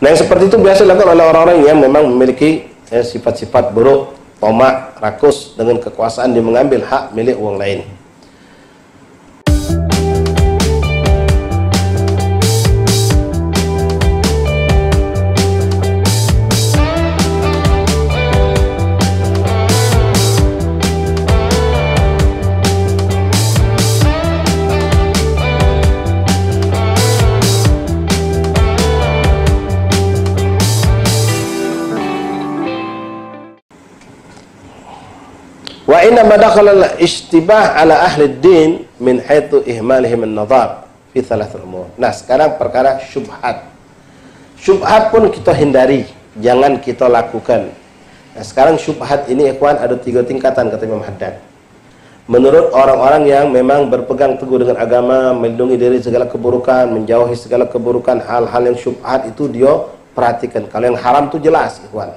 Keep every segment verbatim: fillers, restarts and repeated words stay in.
Nah, yang seperti itu biasa dilakukan oleh orang-orang yang memang memiliki, eh, sifat-sifat buruk, tomak, rakus, dengan kekuasaan dia mengambil hak milik orang lain. Wa innama dakhalal ishtibah ala ahli din min haitsu ihmalihim an-nazar fi thalath umur. Nah, sekarang perkara syubhat. Syubhat pun kita hindari, jangan kita lakukan. Nah, sekarang syubhat ini, ikhwan, ada tiga tingkatan, kata Imam Haddad. Menurut orang-orang yang memang berpegang teguh dengan agama, melindungi diri segala keburukan, menjauhi segala keburukan, hal-hal yang syubhat itu dia perhatikan. Kalau yang haram tu jelas, ikhwan.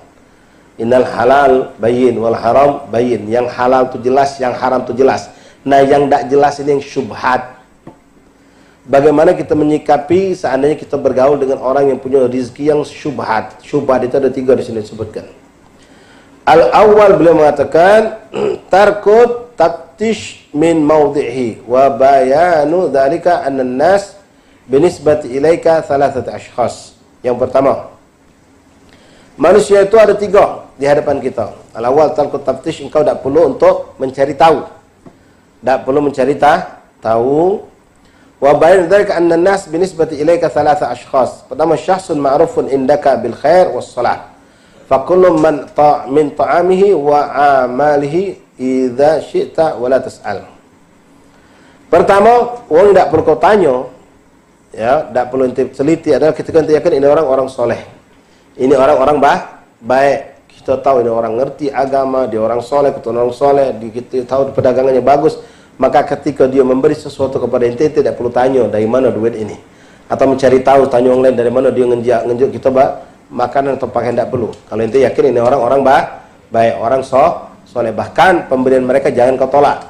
Innal halal bayyin wal haram bayyin. Yang halal tu jelas, yang haram tu jelas. Nah, yang dak jelas ini yang syubhat. Bagaimana kita menyikapi seandainya kita bergaul dengan orang yang punya rezeki yang syubhat? Syubhat itu ada tiga di sini disebutkan. Al-awwal, beliau mengatakan, tarkut taftish min maudhihi wa bayanu dzalika annan nas binisbati ilaika thalathata ashkhas. Yang pertama, manusia itu ada tiga di hadapan kita. Al-awwal tarkut taftish, engkau dak perlu untuk mencari tahu. Dak perlu mencari ta-, tahu. Wa bayan dzalika anna nas binisbati ilaika thalatha ashkhas. Pertama, syakhsun ma'rufun indaka bil khair was salah. Fa kullu man ta-, min ta'amihi wa amalihi idza syi'ta wa la tas'al. Pertama, wong dak perlu kau tanyo, ya, dak perlu ente seliti adalah ketika ente yakin ini orang, orang soleh. Ini orang-orang bah, baik. Kita tahu ini orang ngerti agama, dia orang soleh, keturunan orang soleh, di, kita tahu perdagangannya bagus. Maka ketika dia memberi sesuatu kepada ente, ente tidak perlu tanya dari mana duit ini. Atau mencari tahu, tanya orang lain dari mana dia ngenjak, ngenjuk kita bah, makanan atau pakaian, tidak perlu. Kalau ente yakin ini orang-orang bah, baik, orang so, soleh. Bahkan pemberian mereka jangan kau tolak.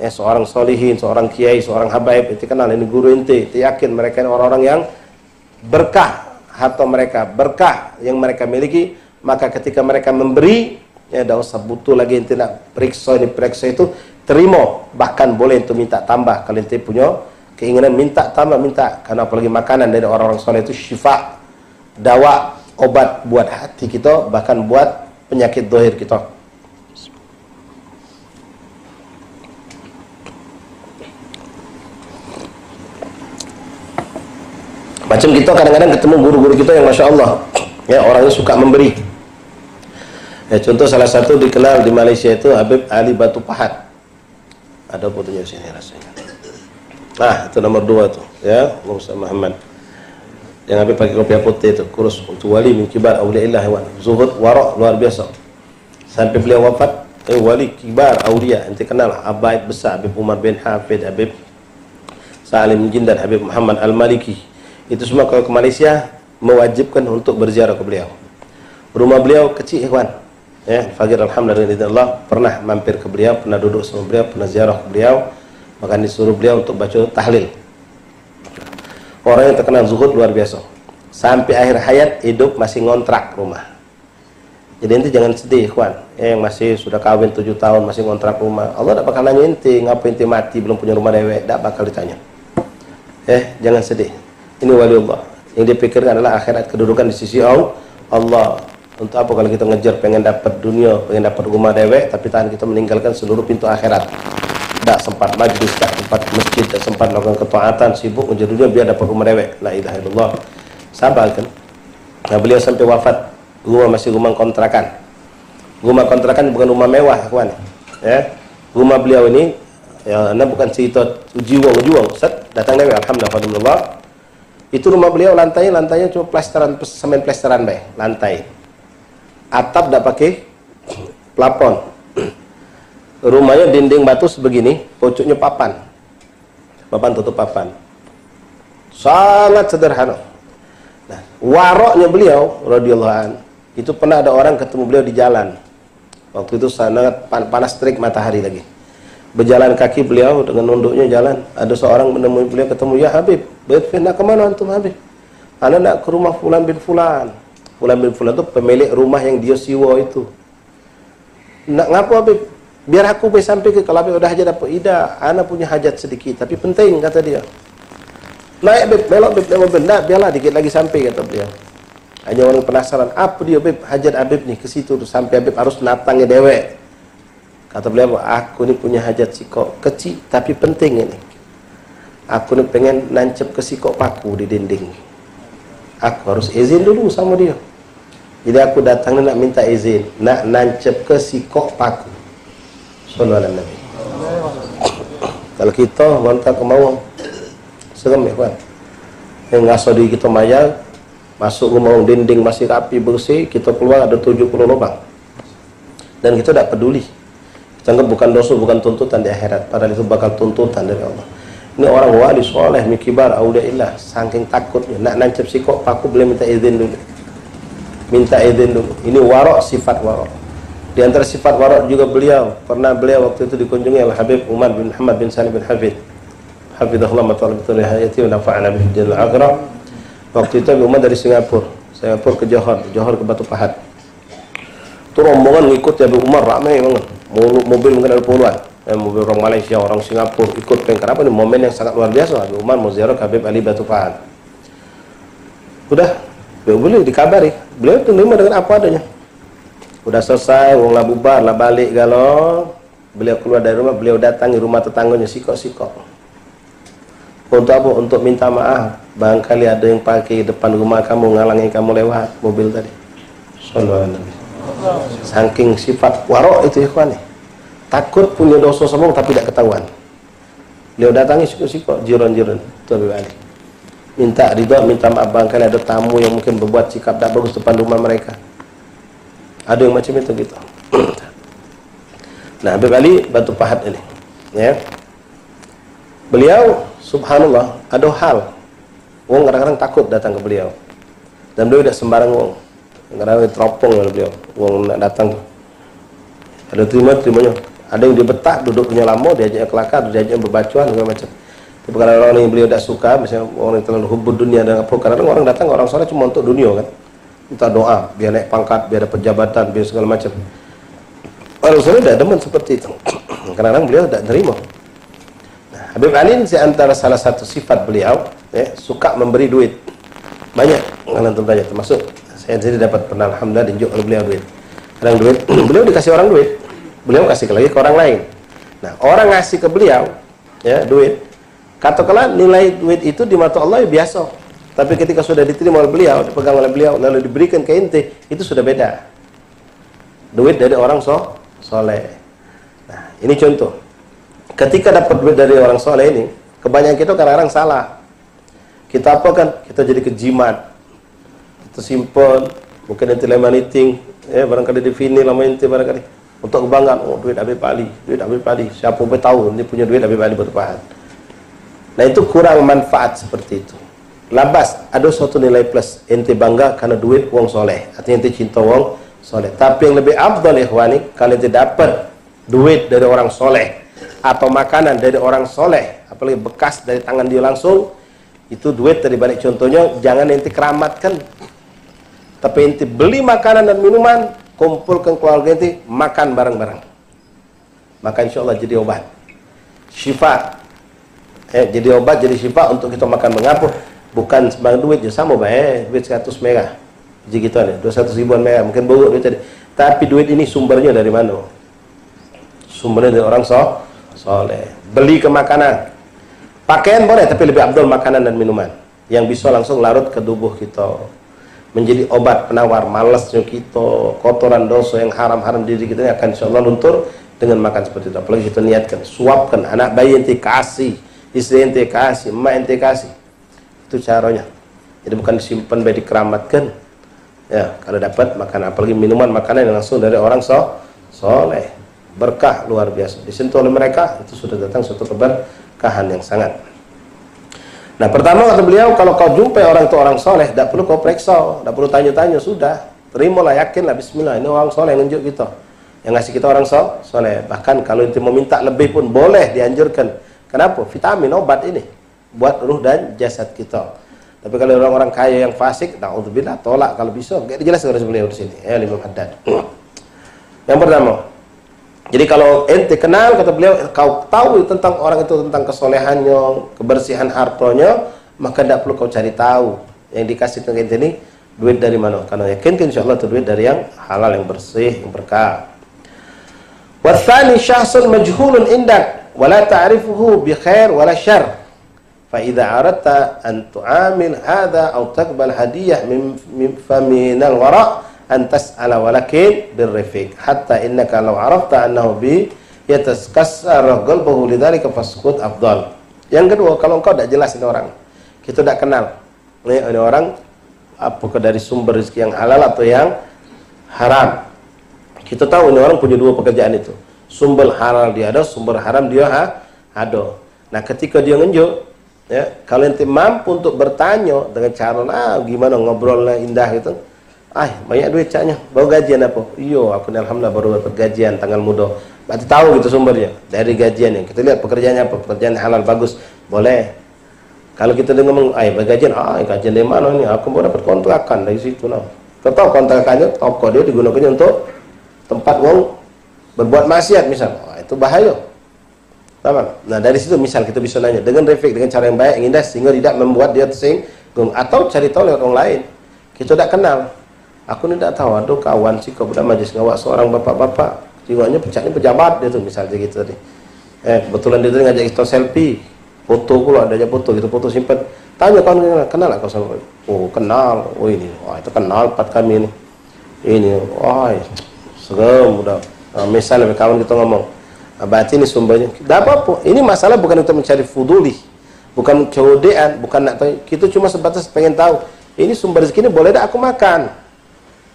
Ya, seorang solihin, seorang kiai, seorang habaib, ente kenal ini guru ente, ente yakin mereka ini orang-orang yang berkah harta mereka, berkah yang mereka miliki, maka ketika mereka memberi, ya, dak usah butuh lagi ente nak periksa ini, periksa itu, terima, bahkan boleh ente minta tambah kalau ente punya keinginan minta tambah, minta, karena apalagi makanan dari orang-orang soleh itu syifa, dawa, obat buat hati kita, bahkan buat penyakit dohir kita. Macam kita kadang-kadang ketemu guru-guru kita yang masya Allah, ya, orangnya suka memberi. Ya, contoh salah satu dikenal di Malaysia itu Habib Ali Batu Pahat. Ada fotonya sini rasanya. Nah, itu nomor dua tuh, ya, Musa Muhammad. Yang Habib pakai kopiah putih itu, kurus, untuk wali min kibar auliyaillah, wan. Zuhud, warak, luar biasa. Sampai beliau wafat, eh, wali kibar aulia, ente kenal, habaib besar, Habib Umar bin Hafid, Habib Salim Jindan, Habib Muhammad Al-Maliki. Itu semua kalau ke Malaysia, mewajibkan untuk berziarah ke beliau. Rumah beliau kecil, ikhwan. Ya, Fagir, alhamdulillah, pernah mampir ke beliau, pernah duduk sama beliau, pernah ziarah ke beliau, bahkan disuruh beliau untuk baca tahlil. Orang yang terkenal zuhud luar biasa. Sampai akhir hayat, hidup masih ngontrak rumah. Jadi ente jangan sedih, ikhwan. Eh, yang masih sudah kawin tujuh tahun, masih ngontrak rumah. Allah dak bakal nanya ente, ngapa ente mati belum punya rumah dewek? Dak bakal ditanya. Eh, jangan sedih. Ini wali Allah. Yang dia pikirkan adalah akhirat, kedudukan di sisi Al-, Allah. Untuk apa kalau kita ngejar pengen dapat dunia, pengen dapat rumah dewek, tapi tahan kita meninggalkan seluruh pintu akhirat. Dak sempat majlis, dak sempat masjid, dak sempat melakukan ketaatan, sibuk ngejar dunia biar dapat rumah dewek. La ilaha illallah. Sabar kan? Nah, beliau sampai wafat, rumah masih rumah kontrakan. Rumah kontrakan bukan rumah mewah, kawan. Ya. Rumah beliau ini, ya, nah, bukan cerita uji wong, uji wong. Set, datang dewek, alhamdulillah. Itu rumah beliau, lantai, lantainya cuma plesteran, semen plesteran bae, lantai. Atap dak pakai plafon. Rumahnya dinding batu sebegini, pucuknya papan. Papan tutup papan. Sangat sederhana. Nah, waraknya beliau radhiyallahu an, itu pernah ada orang ketemu beliau di jalan. Waktu itu sangat pan-, panas terik matahari lagi. Berjalan kaki beliau dengan nunduknya jalan. Ada seorang menemui beliau, ketemu, "Ya Habib, Habib, nak ke mana antum, Habib?" Ana nak ke rumah Fulan bin Fulan. Fulan bin Fulan tu pemilik rumah yang dia siwa itu. Nak ngapo, Habib? Biar aku be sampai ke, kalau Habib ada hajat apa? Ida, ana punya hajat sedikit, tapi penting, kata dia. Naik, Habib, melok, Habib, naik mobil. Ndak, biarlah dikit lagi sampai, kata beliau. Hanya orang penasaran, apa dia, Habib, hajat Habib ni ke situ tu, sampai Habib harus natangi dewek. Kata beliau, aku ni punya hajat sikok kecik, tapi penting ini. Aku ni pengen nancep ke sikok paku di dinding. Aku harus izin dulu sama dia. Jadi aku datang ni nak minta izin, nak nancep ke sikok paku. Sallallahu alaihi Nabi. Kalau kita mantap ke mawang, serem ya, kawan. Yang ngaso diri kita mayar, masuk rumah orang dinding masih rapi bersih, kita keluar ada tujuh puluh lubang. Dan kita tidak peduli. Kita anggap bukan dosa, bukan tuntutan di akhirat. Padahal itu bakal tuntutan dari Allah. Ini orang wali soleh, min kibar auliyaillah. Saking takutnya, nak nancep sikok paku, beliau minta izin dulu. Minta izin dulu. Ini warok, sifat warok. Di antara sifat warok juga beliau, pernah beliau waktu itu dikunjungi oleh Habib Umar bin Muhammad bin Salim bin Hafid. Hafidahullah wa ta'ala bi hayati wa nafa'ana bihi dinil akhirah. Waktu itu Habib Umar dari Singapura. Singapura ke Johor, Johor ke Batu Pahat. Tu rombongan ngikut ya Habib Umar, ramai banget. Mulu-, mobil mungkin ada puluhan. Eh, mobil orang Malaysia, orang Singapura ikut. Peng, kenapa ni? Momen yang sangat luar biasa. Habib Umar mau ziarah ke Habib Ali Batu Pahat. Udah, ya boleh dikabari. Beliau tu nerima dengan apa adanya. Udah selesai, wong lah bubar, lah balik galo. Beliau keluar dari rumah, beliau datangi rumah tetangganya sikok-sikok. Untuk apa? Untuk minta maaf. Barangkali ada yang parkir depan rumah kamu, ngalangi kamu lewat mobil tadi. Sallallahu alaihi Nabi. Saking sifat warok itu, ikhwan, ni. Takut punya dosa sombong tapi tidak ketahuan. Beliau datangi sikok-sikok, jiran-jiran, tu Habib Ali. Minta ridha, minta maaf barangkali ada tamu yang mungkin berbuat sikap tak bagus depan rumah mereka. Ada yang macam itu gitu. Nah, Habib Ali Batu Pahat ini, ya. Beliau, subhanallah, ada hal. Wong kadang-kadang takut datang ke beliau. Dan beliau tidak sembarang wong. Kadang-kadang teropong oleh beliau. Wong nak datang tu. Ada terima, terimanya. Ada yang dia betah, duduknya lama, diajaknya kelakar, diajaknya berbacuan, segala macam. Tapi kadang-kadang orang yang beliau tidak suka, misalnya orang yang terlalu hubud dunia dan apa, kadang-kadang orang datang ke orang soleh cuma untuk dunia kan. Minta doa, biar naik pangkat, biar dapat jabatan, biar segala macam. Orang soleh tidak demen seperti itu. Kadang-kadang beliau tidak terima. Nah, Habib Ali ni antara salah satu sifat beliau, ya, suka memberi duit. Banyak, ngalan tu banyak, termasuk saya sendiri dapat pernah, alhamdulillah, diunjuk oleh beliau duit. Kadang duit, beliau dikasih orang duit, beliau kasih lagi ke orang lain. Nah, orang ngasih ke beliau, ya, duit, katakanlah nilai duit itu di mata Allah ya biasa. Tapi ketika sudah diterima oleh beliau, dipegang oleh beliau, lalu diberikan ke ente, itu sudah beda. Duit dari orang so, soleh. Nah, ini contoh. Ketika dapat duit dari orang soleh ini, kebanyakan kita kadang-kadang salah. Kita apa kan? Kita jadi kejimat. Kita simpan, mungkin nanti lama niting, ya, barangkali di sini lama inti barangkali. Untuk kebanggaan, oh, duit Habib Ali, duit Habib Ali. Siapa pun tahu ini punya duit Habib Ali Batu Pahat. Nah, itu kurang manfaat seperti itu. Labas, ada suatu nilai plus. Ente bangga karena duit wong soleh. Artinya ente cinta wong soleh. Tapi yang lebih afdal, ikhwani, kalau ente dapat duit dari orang soleh atau makanan dari orang soleh, apalagi bekas dari tangan dia langsung, itu duit tadi balik contohnya, jangan ente keramatkan. Tapi ente beli makanan dan minuman, kumpulkan keluarga ente, makan bareng-bareng. Maka insya Allah jadi obat. Syifa. Eh, jadi obat, jadi syifa untuk kita makan. Mengapa? Bukan sembarang duit je, sama bae, duit seratus merah. Jadi kita ni, dua ratus ribuan merah, mungkin buruk duit tadi. Tapi duit ini sumbernya dari mana? Sumbernya dari orang so, soleh. Beli ke makanan. Pakaian boleh, tapi lebih afdal makanan dan minuman. Yang bisa langsung larut ke tubuh kita. Menjadi obat penawar malasnya kita, kotoran dosa yang haram-haram diri kita ini akan insya Allah luntur dengan makan seperti itu. Apalagi kita niatkan, suapkan anak bayi ente kasih, istri ente kasih, emak ente kasih. Itu caranya. Jadi bukan disimpan bae dikeramatkan. Ya, kalau dapat makan, apalagi minuman, makanan yang langsung dari orang so, soleh. Berkah luar biasa. Disentuh oleh mereka, itu sudah datang suatu keberkahan yang sangat. Nah, pertama kata beliau, kalau kau jumpai orang itu orang soleh, tak perlu kau periksa, tak perlu tanya-tanya, sudah. Terimalah, yakinlah, bismillah, ini orang soleh ngenjuk kita. Yang ngasih kita orang so, soleh. Bahkan kalau itu meminta lebih pun boleh, dianjurkan. Kenapa? Vitamin, obat ini. Buat ruh dan jasad kita. Tapi kalau orang-orang kaya yang fasik, naudzubillah, tolak kalau bisa. Kayak dijelaskan oleh beliau di sini, ya, Imam Haddad. Yang pertama, jadi kalau ente kenal, kata beliau, kau tahu tentang orang itu, tentang kesolehannya, kebersihan hartanya, maka tidak perlu kau cari tahu. Yang dikasih ke ente ini duit dari mana? Karena yakin, insya Allah, itu duit dari yang halal, yang bersih, yang berkah. Watsani syakhsun majhulun indak, wala ta'rifuhu bi khair wala syar. Fa idza aradta an tu'amil hadza aw taqbal hadiyah min, min faminal wara an tas'ala, walakin birrifq, hatta innaka law arafta annahu bi yatakassar qalbuhu lidzalika fasukut afdal. Yang kedua, kalau engkau tidak jelas ini orang, kita tidak kenal. Ini, ini orang apakah dari sumber rezeki yang halal atau yang haram? Kita tahu ini orang punya dua pekerjaan itu. Sumber halal dia ada, sumber haram dia ha, ada. Nah, ketika dia ngenjuk, ya, kalau ente mampu untuk bertanya dengan cara lah, gimana ngobrolnya indah gitu. "Ai, banyak duit caknya. Baru gajian apa?" "Iyo, aku ni alhamdulillah baru dapat gajian tanggal muda." Berarti tahu gitu sumbernya. Dari gajian yang kita lihat pekerjaannya apa, pekerjaan halal bagus. Boleh. Kalau kita dengar ngomong, "Ai, baru gajian, ai, gajian dari mana ni? Aku baru dapat kontrakan dari situ nah." Kau tahu kontrakannya, toko dia digunakannya untuk tempat wong berbuat maksiat misal. Wah, itu bahaya. Paham? Nah, dari situ misal kita bisa nanya dengan refleks, dengan cara yang baik, yang indah, sehingga tidak membuat dia tersinggung. Atau cari tahu lewat orang lain. Kita tidak kenal. Aku ni tidak tahu, ada kawan sikok budak majlis ngawak seorang bapak-bapak. Jiwanya pecahnya pejabat dia tu, misal dia gitu tadi. Eh, kebetulan dia tadi ngajak kita selfie. Foto pula, dia ajak foto, kita foto simpan. Tanya kawan, "Kenal tak kau sama?" "Oh, kenal. Oh, ini. Wah, itu kenal empat kami ni." Ini, wah, serem udah. Nah, misal lebih kawan kita ngomong, "Ah, berarti ini sumbernya." Tidak apa-apa. Ini masalah bukan untuk mencari fuduli. Bukan codean, bukan nak tahu. Kita cuma sebatas pengen tahu, "Ini sumber rezeki ini boleh tak aku makan?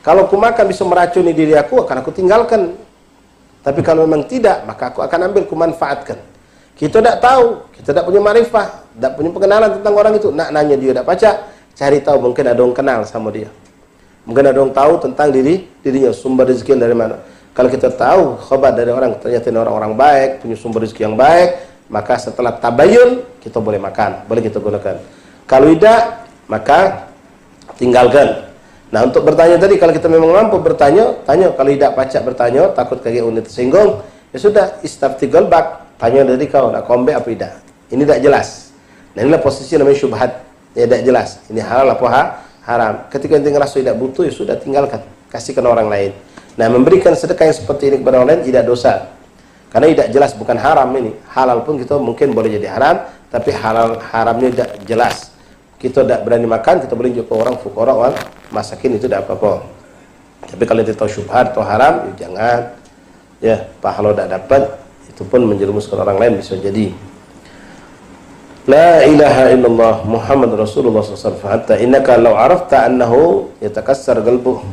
Kalau aku makan bisa meracuni diri aku, akan aku tinggalkan. Tapi kalau memang tidak, maka aku akan ambil, aku manfaatkan." Kita tidak tahu, kita tidak punya makrifah, tidak punya pengenalan tentang orang itu. Nak nanya dia tidak pacak, cari tahu mungkin ada orang kenal sama dia. Mungkin ada orang tahu tentang diri dirinya, sumber rezeki dari mana. Kalau kita tahu khabar dari orang, ternyata ini orang-orang baik, punya sumber rezeki yang baik, maka setelah tabayun, kita boleh makan, boleh kita gunakan. Kalau tidak, maka tinggalkan. Nah, untuk bertanya tadi, kalau kita memang mampu bertanya, tanya. Kalau tidak pacak bertanya, takut kagek ulun tersinggung, ya sudah, istafti qalbak, tanya dari kau, nak kombek apa tidak. Ini tidak jelas. Nah, inilah posisi namanya syubhat. Ya, tidak jelas. Ini halal apa ha-, haram. Ketika ente ngerasa tidak butuh, ya sudah, tinggalkan. Kasihkan orang lain. Nah, memberikan sedekah yang seperti ini kepada orang lain tidak dosa. Karena tidak jelas, bukan haram ini. Halal pun kita mungkin boleh jadi haram, tapi halal haramnya tidak jelas. Kita tidak berani makan, kita boleh tunjuk ke orang fukara, orang masakin, itu tidak apa-apa. Tapi kalau kita tahu syubhat atau haram, ya jangan. Ya, pahala tidak dapat, itu pun menjerumuskan orang lain bisa jadi. La ilaha illallah Muhammad Rasulullah sallallahu alaihi wasallam. Hatta innaka law arafta annahu yatakassar qalbuh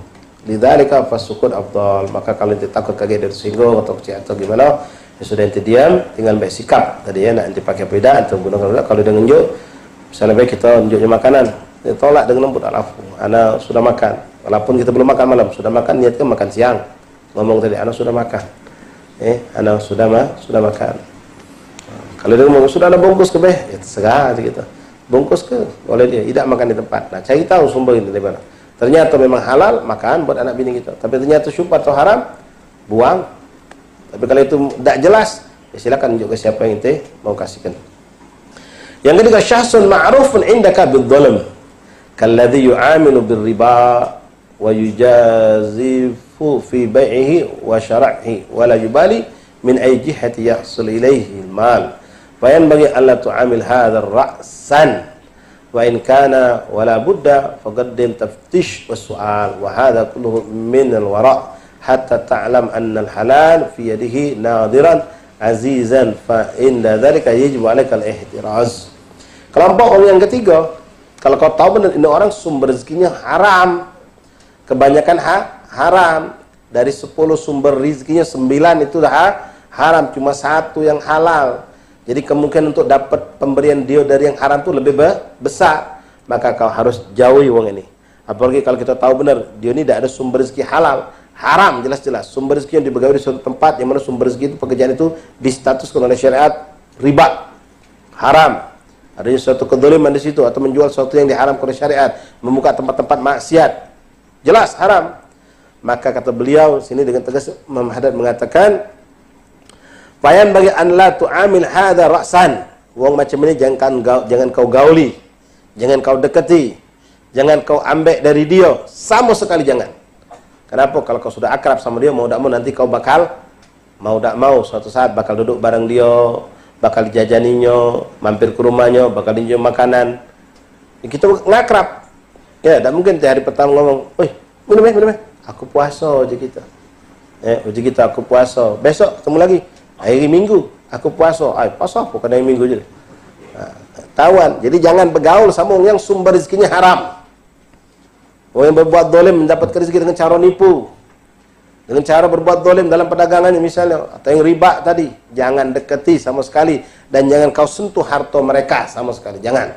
lidzalika fasukut afdal. Maka kalau ente takut kagek dia tersinggung atau kecil atau gimana, ya sudah, ente diam, tinggal baik sikap. Tadi ya, nak ente pakai apa tidak, atau gunakan apa tidak, kalau dia ngenjuk, misalnya baik kita nunjuknya makanan, dia tolak dengan lembut, "Alafu, ana sudah makan." Walaupun kita belum makan malam, sudah makan, niatkan makan siang. Ngomong tadi, "Ana sudah makan." Eh, "Ana sudah ma-, sudah makan." Kalau dia ngomong, "Sudah ana bungkus ke beh?" Ya, terserah aja kita. Bungkus ke? Boleh dia. Tidak makan di tempat. Nah, cari tahu sumber ini dari mana. Ternyata memang halal, makan buat anak bini kita. Tapi ternyata syubhat atau haram, buang. Tapi kalau itu tidak jelas, ya silakan tunjuk ke siapa yang ente mau kasihkan. Yang ketiga, syakhsun ma'rufun indaka bidh-dhulm, kalladhi yu'amilu bir-riba wa yujazifu fi bai'ihi wa syara'ihi wa la yubali min ayyi jihati yahsul ilaihi al-mal. Fa yanbaghi alla tu'amil hadha ra'san. Wa in kana wa la budda, faqaddim taftish wa su'al, wa hadha kulluhu min al-wara', hatta ta'lam anna al-halal fi yadihi nadiran azizan, fa inda dhalika yajibu alaika al-ihtiraz. Kelompok orang yang ketiga, kalau kau tahu benar ini orang sumber rezekinya haram, kebanyakan ha-, haram. Dari sepuluh sumber rizkinya, sembilan itu dah ha-, haram, cuma satu yang halal. Jadi kemungkinan untuk dapat pemberian dia dari yang haram tu lebih be-, besar. Maka kau harus jauhi wong ini. Apalagi kalau kita tahu benar, dia ni tidak ada sumber rezeki halal. Haram jelas-jelas. Sumber rezeki yang dibegawe di suatu tempat, yang mana sumber rezeki itu, pekerjaan itu distatuskan oleh syariat riba. Haram. Adanya suatu kezaliman di situ, atau menjual sesuatu yang diharamkan oleh syariat, membuka tempat-tempat maksiat, jelas haram. Maka kata beliau sini dengan tegas, Imam Haddad mengatakan, "Fayanbaghi an la tu'amil hadza ra'san." Wong macam ini jangan kau, jangan kau gauli, jangan kau deketi, jangan kau ambek dari dia, sama sekali jangan. Kenapa? Kalau kau sudah akrab sama dia, mau dak mau nanti kau bakal, mau dak mau, suatu saat bakal duduk bareng dia, bakal dijajaninyo, mampir ke rumahnyo, bakal dinyo makanan. Ya, kita ngakrab. Ya, dak mungkin tiap hari petang ngomong, "Woi, minum eh, minum eh." "Aku puaso," je kita. Eh, uji kita, "Aku puaso." Besok ketemu lagi. Hari Minggu, "Aku puaso." "Ai, puaso apa kena hari Minggu je?" Nah, tahuan. Jadi jangan begaul sama orang yang sumber rezekinya haram. Orang yang berbuat dolim mendapatkan rezeki dengan cara nipu. Dengan cara berbuat dolim dalam perdagangannya misalnya, atau yang riba tadi, jangan deketi sama sekali dan jangan kau sentuh harta mereka sama sekali, jangan.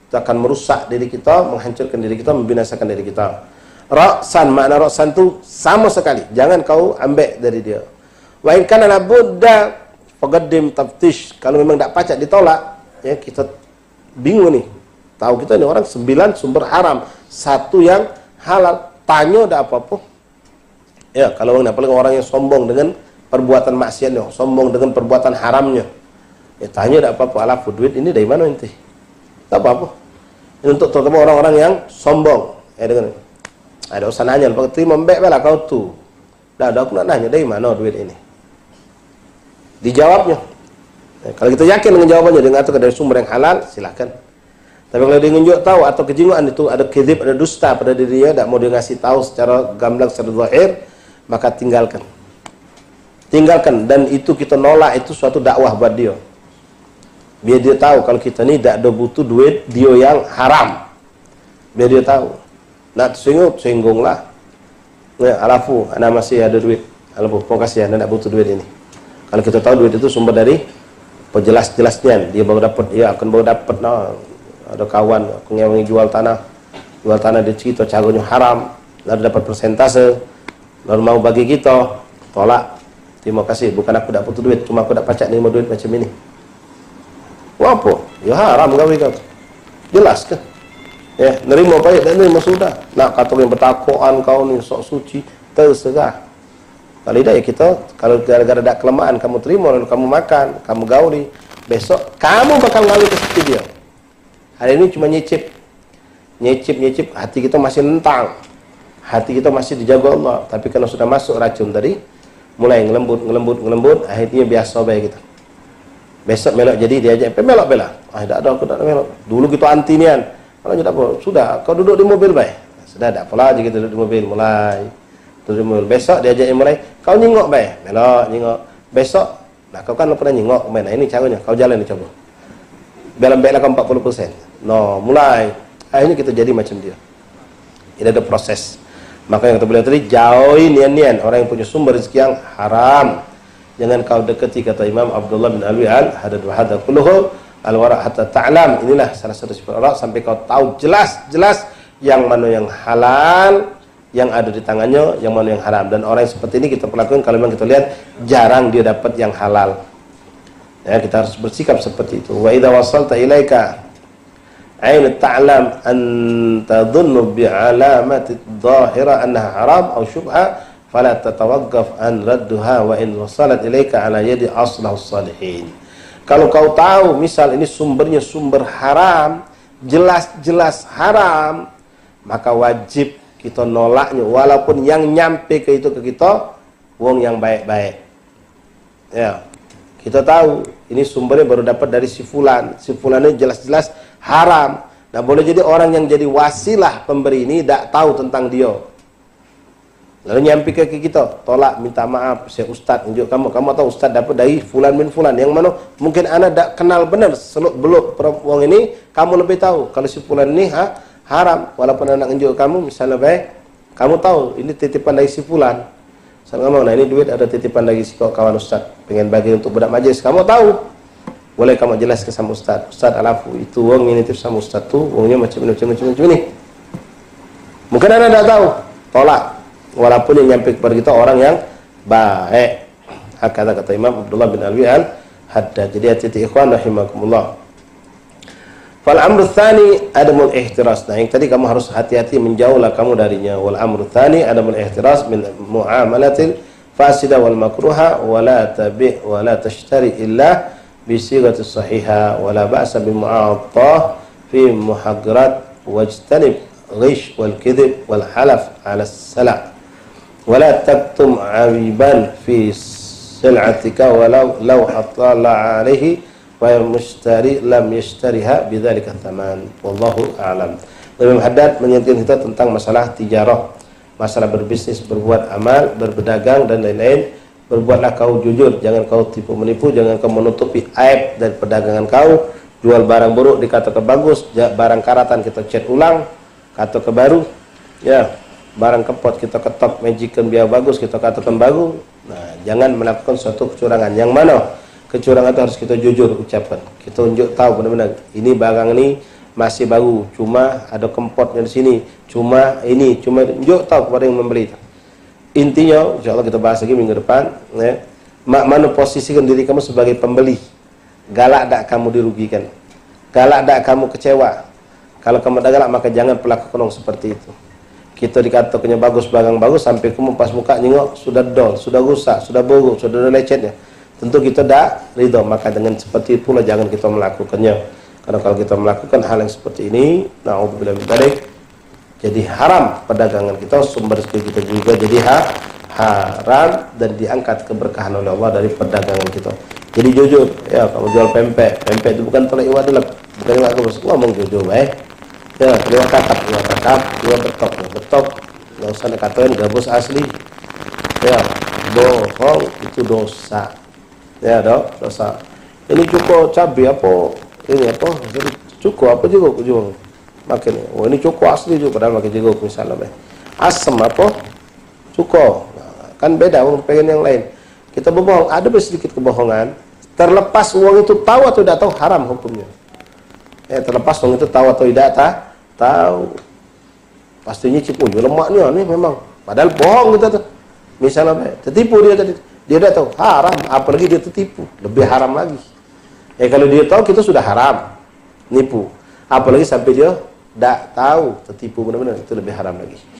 Itu akan merusak diri kita, menghancurkan diri kita, membinasakan diri kita. Ra'san, makna ra'san tu sama sekali, jangan kau ambek dari dia. Wa in kana labudda faqaddim taftish. Kalau memang dak pacak ditolak, ya kita bingung ni. Tahu kita ni orang sembilan sumber haram, satu yang halal. Tanyo dak apa-apa. Ya, kalau orang, apalagi orang yang sombong dengan perbuatan maksiatnya, sombong dengan perbuatan haramnya. Ya, tanyo dak apa-apa, "Alafu, duit ini dari mana ente?" Dak apa-apa. Ini untuk terutama orang-orang yang sombong. Ya, dengan, "Dak usah nanyo, terima mbek lah kau tu." Dah, dah aku nak nanya, dari mana duit ini? Dijawabnya. Eh, kalau kita yakin dengan jawabannya, dia mengatakan dari sumber yang halal, silakan. Tapi kalau dia nunjuk tahu atau kejinguan itu ada kizib, ada dusta pada diri dia, tak mau dia ngasih tahu secara gamblang, secara zahir, maka tinggalkan. Tinggalkan, dan itu kita nolak, itu suatu dakwah buat dia. Biar dia tahu kalau kita ni dak ada butuh duit dia yang haram. Biar dia tahu. Nak tersinggung, singgung lah. Ya, alafu, ana masih ada duit. Alafu, pun kasih, ana nak butuh duit ini. Kalau kita tahu duit itu sumber dari pejelas-jelasnya, dia baru dapat, ya, akan baru dapat, nah. Ada kawan, aku ngewangi jual tanah. Jual tanah, dia cerita caranya haram. Lalu dapat persentase. Lalu mau bagi kita, tolak. Terima kasih, bukan aku dak butuh duit, cuma aku dak pacak nerima duit macam ini. Ngapo? Ya haram gawe kau. Jelas ke? Ya, nerima baik, dak nerima sudah. Nak kata yang betakoan kau ni sok suci, terserah. Kalau dak ya kita, kalau gara-gara dak kelemahan kamu terima lalu kamu makan, kamu gauli, besok kamu bakal ngawe ke situ dia. Hari ini cuma nyicip. Nyicip-nyicip, hati kita masih nentang. Hati kita masih dijaga Allah. Tapi karena sudah masuk racun tadi, mulai ngelembut, ngelembut, ngelembut, akhirnya biasa bae kita. Besok melok jadi diajak, "Pe melok bela." "Ah, dak ada, aku dak melok." Dulu kita anti nian. Kalau dak apa, "Sudah, kau duduk di mobil bae." "Sudah, dak apalah," aja kita duduk di mobil, mulai. Duduk di mobil. Besok diajak yang mulai, "Kau nyingok bae." "Melok, nyingok." Besok, "Nah, kau kan pernah nyingok kemarin. Nah, ini caranya. Kau jalan ni coba." Biar lembek lah kau empat puluh persen. No, mulai. Akhirnya kita jadi macam dia. Ini ada proses. Maka yang kata beliau tadi, jauhi nian-nian orang yang punya sumber rezeki yang haram. Jangan kau deketi, kata Imam Abdullah bin Alwi Al-Haddad, wa hadza kulluhu al-wara' hatta ta'lam. Inilah salah satu sifat orang sampai kau tahu jelas-jelas yang mana yang halal, yang ada di tangannya, yang mana yang haram. Dan orang yang seperti ini kita perlakukan, kalau memang kita lihat jarang dia dapat yang halal. Ya, kita harus bersikap seperti itu. Wa idza wasalta ilaika ain ta'lam an tadhunnu bi alamati dhahira annaha haram au syubha, fala tatawaqqaf an radduha wa in wasalat ilaika ala yadi aslahus salihin. Kalau kau tahu, misal ini sumbernya sumber haram, jelas-jelas haram, maka wajib kita nolaknya, walaupun yang nyampe ke itu ke kita wong yang baik-baik. Ya, kita tahu ini sumbernya baru dapat dari si fulan. Si fulan ini jelas-jelas haram. Nah, boleh jadi orang yang jadi wasilah pemberi ini dak tahu tentang dia. Lalu nyampe ke kita, tolak, minta maaf, saya ustaz nunjuk kamu. Kamu tahu ustaz dapat dari fulan bin fulan. Yang mana mungkin ana dak kenal benar seluk beluk wong ini, kamu lebih tahu. Kalau si fulan ini ha, haram, walaupun anak nunjuk kamu, misalnya baik, kamu tahu ini titipan dari si fulan. Misalnya ngomong, "Nah, ini duit ada titipan dari si kawan ustaz, pengen bagi untuk budak majlis." Kamu tahu. Boleh kamu jelaskan sama ustaz, "Ustaz, alafu, itu wong ini nitip sama ustaz tu, wongnya macam ini, macam ini, macam ini, macam ini." Mungkin ana dak tahu, tolak. Walaupun yang nyampe kepada kita orang yang baik. Kata kata Imam Abdullah bin Alwi Al-Haddad. Jadi hati-hati ikhwan rahimakumullah. Fal amru tsani adamul ihtiras. Nah, yang tadi kamu harus hati-hati, menjauhlah kamu darinya. Wal amru tsani adamul ihtiras min muamalatil fasida wal makruha, wa la tabi' wa la tashtari illa bi sighatis sahiha, wa la ba'sa bi mu'athah fi muhaggarat, wajtanib ghish wal kidhib wal halaf ala sala'. Wa la taktum aiban fi sil'atika walau law atala alaihi wa mushtari lam yashtariha bidzalika tsaman. Wallahu a'lam. Imam Haddad mengingatkan kita tentang masalah tijarah, masalah berbisnis, berbuat amal, berpedagang dan lain-lain. Berbuatlah kau jujur, jangan kau tipu menipu, jangan kau menutupi aib dari perdagangan kau. Jual barang buruk dikatakan bagus, ja- barang karatan kita cat ulang, kata ke baru. Ya, barang kempot kita ketok magickan biar bagus, kita katakan baru. Nah, jangan melakukan suatu kecurangan. Yang mana kecurangan itu harus kita jujur ucapkan. Kita unjuk tahu benar-benar ini barang ini masih baru, cuma ada kempotnya di sini, cuma ini, cuma itu. Unjuk tahu kepada yang membeli. Intinya, insya Allah kita bahas lagi minggu depan. Ya. Mak mana posisikan diri kamu sebagai pembeli? Galak dak kamu dirugikan? Galak dak kamu kecewa? Kalau kamu dak galak, maka jangan pelakukan orang seperti itu. Kita dikatakannya bagus, barang bagus, sampai kamu pas buka nyengok, sudah dol, sudah rusak, sudah buruk, sudah ada lecetnya. Tentu kita dak ridho, maka dengan seperti itulah jangan kita melakukannya. Karena kalau kita melakukan hal yang seperti ini, naudzubillah min dzalik, jadi haram perdagangan kita, sumber rezeki kita juga jadi ha- haram, dan diangkat keberkahan oleh Allah dari perdagangan kita. Jadi jujur, ya, kamu jual pempek, pempek itu bukan telek iwak delek, bukan iwak gabus, ngomong jujur bae. Ya, iwak kakap, iwak kakap, iwak betok, iwak betok. Nggak usah dikatain gabus asli. Ya, bohong itu dosa. Ya, dok, dosa. Ini cuko cabe apa? Ini apa? Jadi cuko apa juga aku jual? Makin, oh, ini cuko asli juga, padahal makin juga misalnya, bae. Asem apa? Cuko. Nah, kan beda, orang pengen yang lain. Kita berbohong, ada sedikit kebohongan. Terlepas uang itu tahu atau tidak tahu, haram hukumnya. Ya, terlepas uang itu tahu atau tidak ta- tahu. Pasti nyicip, "Oh, yo lemak ni, ni memang." Padahal bohong kita tu. Misalnya, apa, tertipu dia tadi. Dia dak tahu, haram. Apalagi dia tertipu, lebih haram lagi. Eh, kalau dia tahu, kita sudah haram nipu. Apalagi sampai dia dak tahu, tertipu benar-benar, itu lebih haram lagi.